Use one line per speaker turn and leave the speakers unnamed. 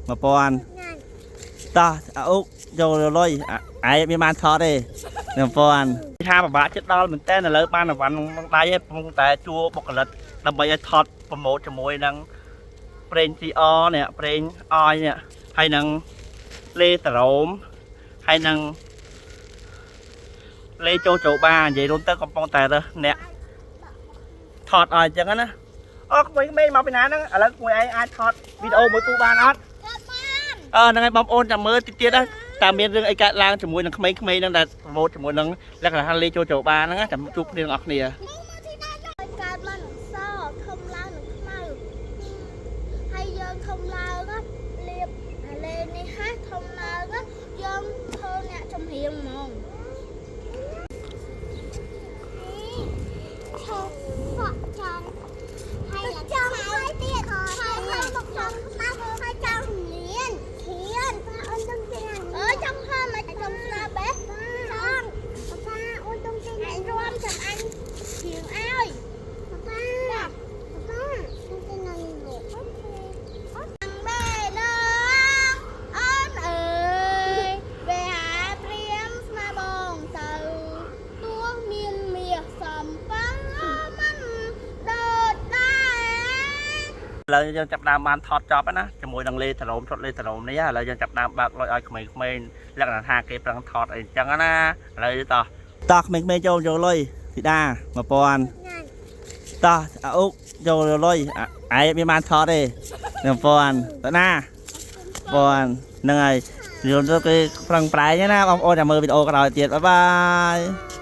1000តោះអាអុកចូលលុយឯងមានបានថតទេ1000ថាពិបាកចិត្តដល់មែនតើឥឡូវបានអវ៉ាន់ក្នុងដៃឯងកំពុងតែជួបុគ្គលិកដើម្បីឲ្យថត promote ជាមួយនឹងប្រេង CR នេះប្រេងអយនេះហើយនឹងលេតរ៉ូមហើយនឹងលេចូលចូលបានិយាយរួមទៅកំពុងតែរើសអ្នកថតឲ្យអញ្ចឹងណាអូក្មួយៗមកពីណាហ្នឹងឥឡូវក្មួយឯងអាចថតវីដេអូមួយពូបានអត់
បាន
អឺហ្នឹងហើយបងប្អូនចាំមើលតិចទៀតណាតើមានរឿងអីកើតឡើងជាមួយនឹងក្មេងៗហ្នឹងដែល promote ជាមួយនឹងលក្ខណៈថាលេចូលចូលបានហ្នឹងណាចាំជួបគ្នាទាំងអស់គ្នា
មកមកទីណាយកកើតមកនឹងសធំឡើងនឹងខ្មៅហើយយើងធំឡើងណាលាបអាលេនេះហាធំឡើងណាយើងធ្វើអ្នកចំរៀងហ្មងឈប់សក់ចង់ហើយចង់ហើយទៀតហើយហើយមកចង់ខ្មៅហើយចង់លៀនធៀនអូនចង់ទៀនអើចង់ហមចង់ស្លាបេះចង់ប៉ាអូនចង់ទៀនអញរួមចាំអញជាងឲ្យប៉ាប៉ាចង់ទៀននឹងលោកបេដងអូនអើយវេហាត្រៀមស្មាបងទៅទួមានមាសសំប៉ាមិនដូចដែរ
ឥឡូវយើងចាប់ដើមបានថតចប់ហើយណាជាមួយនឹងលេតរ៉ូមថតលេតរ៉ូមនេះឥឡូវយើងចាប់ដើមបើកលុយឲ្យក្មេងៗលក្ខណៈថាគេប្រឹងថតអីអញ្ចឹងណាឥឡូវតោះតោះក្មេងៗចូលចូលលុយធីតា1000តោះអាអុកចូលលុយឯងមានបានថតទេ1000តើណា1000ហ្នឹងហើយយល់ទៅគេប្រឹងប្រែងណាបងប្អូនចាំមើលវីដេអូក្រោយទៀត bye bye.